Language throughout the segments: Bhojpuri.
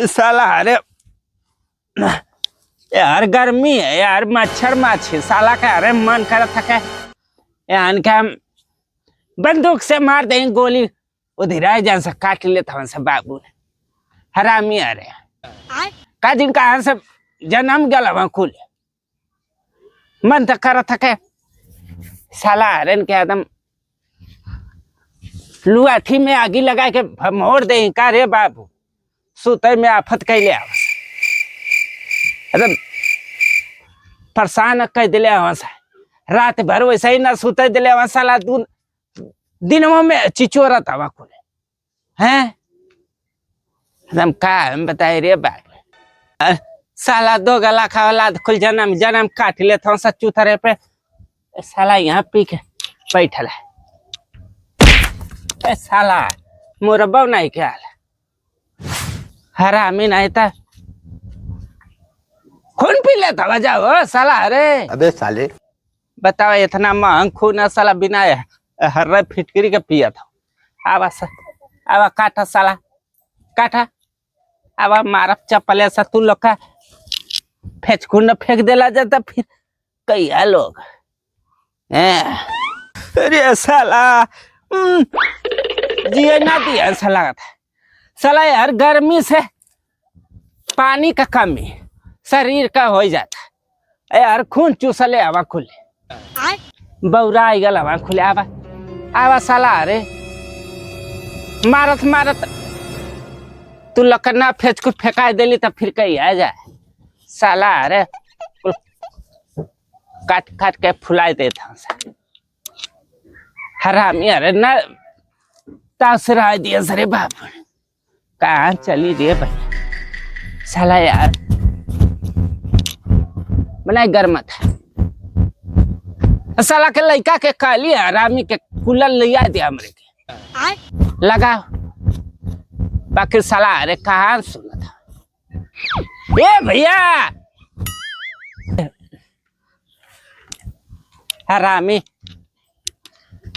साला अरे यार गर्मी है यार, मच्छर माछी साला का, अरे मन कर था यान के हम बंदूक से मार दें गोली, उधर जान से काट लेता हूँ से बाबू ने हरामी। अरे का दिन कहाँ से जन्म गल वहाँ कुल मन तो कर था साला अरे के एकदम लुआठी में आगी लगा के भमोड़ दे का रे बाबू, सुते में आफत कैले आवस, एकदम परेशान कर दिले आवस, रात भर वैसे ही ना सुते दिले आवस साला, दू दिनों में चिचोरा था कुल हैं एकदम का हम बताए रे बाबू। साला दो गला खावला कुल जन्म जन्म काट लेता हूँ सच्चू थरे पे, साला यहाँ पी के बैठल है। ए साला मुरब्बा नहीं क्या हरामी नहीं था खून पी लेता जाओ साला। अरे अबे साले बताओ इतना महंग खून है साला बिना हर्रा फिटकरी के पिया था। आवा आवा काटा साला काटा, आवा मारब चप्पल ऐसा तू लोग का फेचकुन फेंक देला जाता फिर कैया लोग। अरे साला जिए ना दिया ऐसा लगा था साला यार, गर्मी से पानी का कमी शरीर का हो जाता यार, खून चूसले आवा खुले बौरा आई गल आवा खुले आवा आवा साला। अरे मारत मारत तू लकना फेंच को फेंका देली तब फिर कहीं आ जाए साला। अरे काट काट के फुलाई देता हरामी। अरे ना तासरा दिया सरे बाप, कहाँ चली रे भाई साला यार, बनाए गर्म था साला के लड़का के काली हरामी के कूलर लिया दिया हमरे के लगा बाकी साला। अरे कहाँ सुना था ए भैया हरामी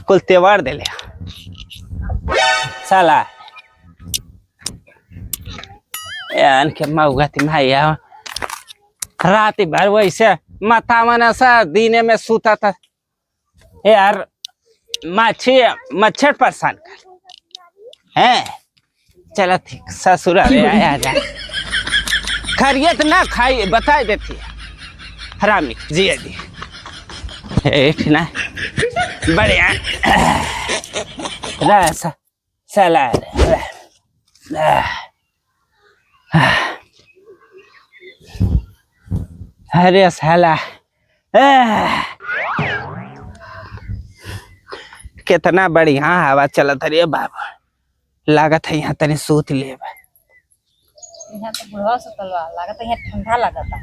कुल तेवर दे ले साला यान के मऊगा भाई रात भर वैसे माथा मना सा दिने में सूता था यार, माछी मच्छर परेशान कर हैं। चला ठीक ससुर अरे आया जा खरियत ना खाई बता देती हरामी जी जी एक ना बढ़िया रस साला। अरे साला कितना बढ़िया हवा चलत रे बाबू, लागत है यहाँ तनी सूत ले। यहाँ तो बुढ़वा सुतल बा, लागत है यहाँ ठंडा लागता।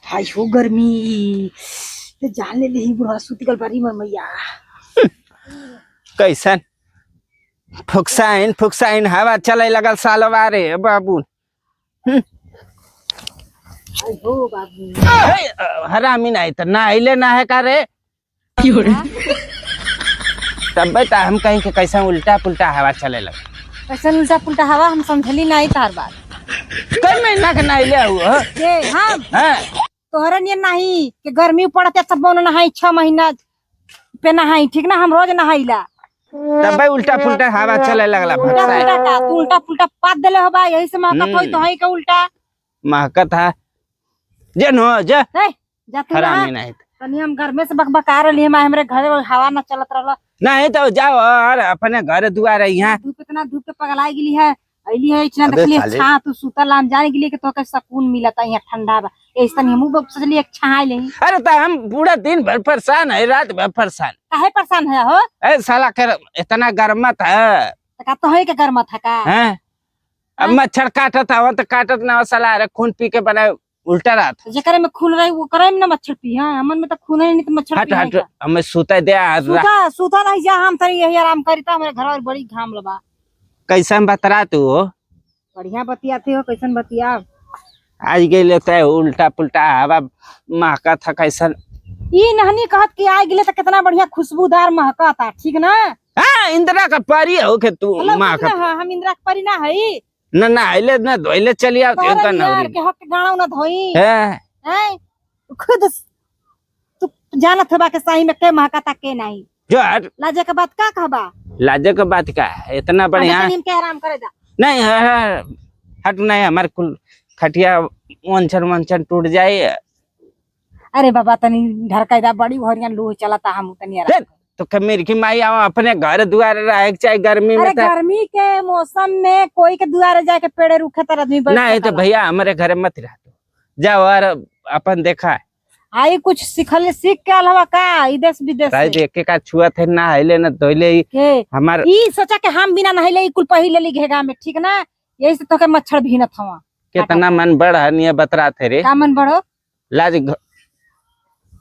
हाय हो गर्मी जान ले ली बुढ़वा सुत गल बारी मैया। कैसन फुकसाइन फुकसाइन हवा चले लगल सालवा रे बाबू। हाय हो बाबू हरामी नहीं तो ना आइले ना है का रे, तब बता हम कहीं के कैसा उल्टा पुल्टा हवा चले लगा। कैसन उल्टा पुल्टा हवा हम समझली नहीं तार बात। कई महीना के ना आइले हुआ के हम हां तोहरा नियन नहीं कि गर्मी पड़ते सब बोन नहाई 6 महीना पे नहाई ठीक ना, हम रोज नहाइला। तब उल्टा पुल्टा हवा चले लगला। उल्टा पुल्टा का तू उल्टा पुल्टा पात देले हो बा, यही से महकत होई तो हई का उल्टा महकत है जे नो जे ए जा तू हरामी नहीं तनी हम घर में से बकबका रहली हम, हमरे घरे हवा ना चलत रहल नहीं तो जाओ और अपने घर दुआर यहाँ धूप इतना धूप के पगलाई गेली है अइली है इतना देखली छा तू सुतल हम जान गेली कि तोके सुकून मिलता यहाँ ठंडा बा, ऐसा नहीं हमहू सोचली एक छाई लेही। अरे तो हम पूरा दिन भर परेशान है, रात भर परेशान। काहे परेशान है हो? ए साला कर इतना गर्मत है का तो है के गर्मत है का हैं? अब मच्छर काटत हवा तो काटत ना साला, अरे खून पी के बनाए उल्टा रात जेकरे में खून रही वो करे में ना मच्छर पी। हां हमन में तो खून है नहीं तो मच्छर हट हट हमें सुते दे सुता सुता नहीं जा, हम तरी यही आराम करी ता, हमरे घर और बड़ी घाम लबा। कैसन बतरा तू हो? बढ़िया बतियाते हो, कैसन बतिया आज गई ते उल्टा पुल्टा हवा महकत था कैसन। ई नहनी कहत कि आ गेले त कितना बढ़िया खुशबूदार महकता ठीक ना। हां ना इंदिरा का पारी हो के तू माँ का। ना हम इंदिरा के परी ना हई। ना ना आइले ना धोइले चली आओ तोहरा इनका यार नौरी के हक के गाना ना धोई है। हैं खुद तू जानत हबा के सही में के महकता के नहीं। जो हट। लाजे के बात का कहबा? लाजे के बात का है? इतना बढ़िया। तनी के आराम करे दा। नहीं हट नहीं हमारे कुल खटिया मंचन मंचन टूट जाए। अरे बाबा तनी ढरकाई दा बड़ी भरिया लोह चलता हम तनी आराम। दे, तो कमीर की माई आओ अपने घर दुआर रहे के चाहे गर्मी अरे में तो। गर्मी के मौसम में कोई के दुआरे जाके पेड़े रुखे तर आदमी बैठ नहीं तो सकला। भैया हमारे घर मत रह तू। जाओ और अपन देखा। आई कुछ सिखल सीख के अलावा का ई देश विदेश राय से। देख के का छुआ थे ना हिले ना धोइले ही। के हमार ई सोचा के हम बिना नहले ई कुल पहिले ली घेगा में ठीक ना, यही से तोके मच्छर भीनत हवा। कितना मन बड़ हनिया बतरा थे रे। का मन बड़ो? लाज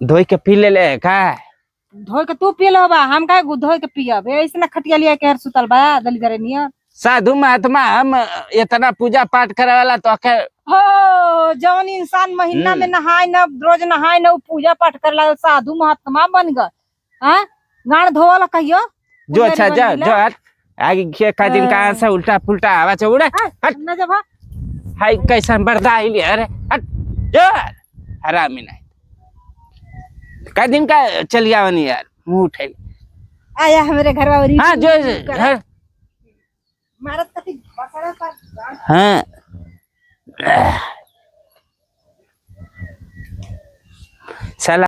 धोई के पी ले ले का? धोई के तू पिए बा, हम का धोई के पियब? ऐसे ना खटिया लिया के हर सुतल बा दली दरे नियर। साधु महात्मा हम इतना पूजा पाठ करे वाला तो के हो जवन इंसान महीना में नहाए न रोज नहाए न उ पूजा पाठ करे लागल साधु महात्मा बन गए। हां गाड़ धोवला कहियो जो अच्छा पुजारी जा बन जो गेला। हट आगे के का दिन कहाँ से उल्टा पुल्टा आवा छे उड़े। हट। न जब हाय कैसन बरदा आइली अरे हट जो हरामी नहीं का दिन का चली आवनी यार मुंह उठे। आया हमारे घर वाली। हाँ जो हट। मारत कथी बसरा पर। हाँ।